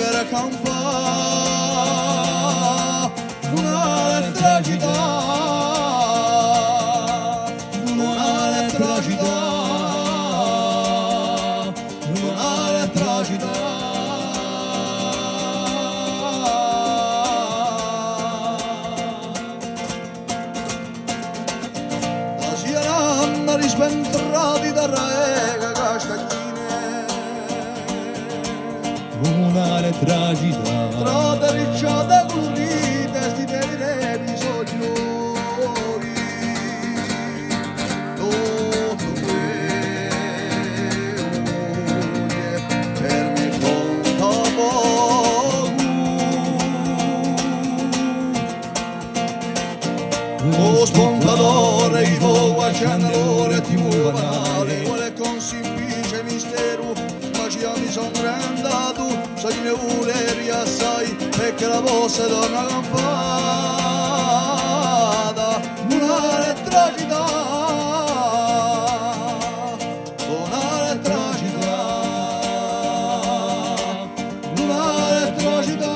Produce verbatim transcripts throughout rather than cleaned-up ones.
Era campà un'altra cità, un'altra cità, un'altra cità. Sta sera n'arriva sventrati da Rega Castagnine. Un'altra cità. Strade ricciate culurite, sti terri di sogliori. Tuttu quello che per me conta poco. O spuntatore, i focu accende l'ore, ti muove male. Quale con simplice misteru, ma ci mi son grandatu, sai ne vuleri assai, perché la voce torna campata, un'altra cità. Un'altra cità, un'altra cità.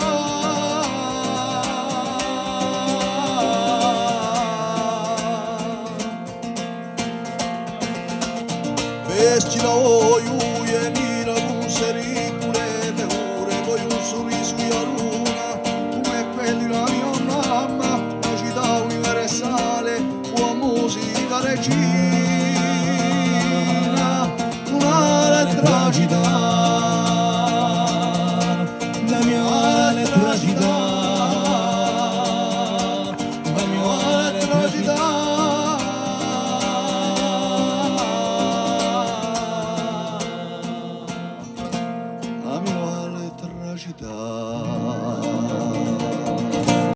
Vestita vogliu, è nira cun sericule, pure vogliu un surrisu di a luna, cum'è quellu di a mia mamma, a cità universale, cù a musica regina, un'altra cità, la mia altra cità, la mia altra cità, la mia altra cità.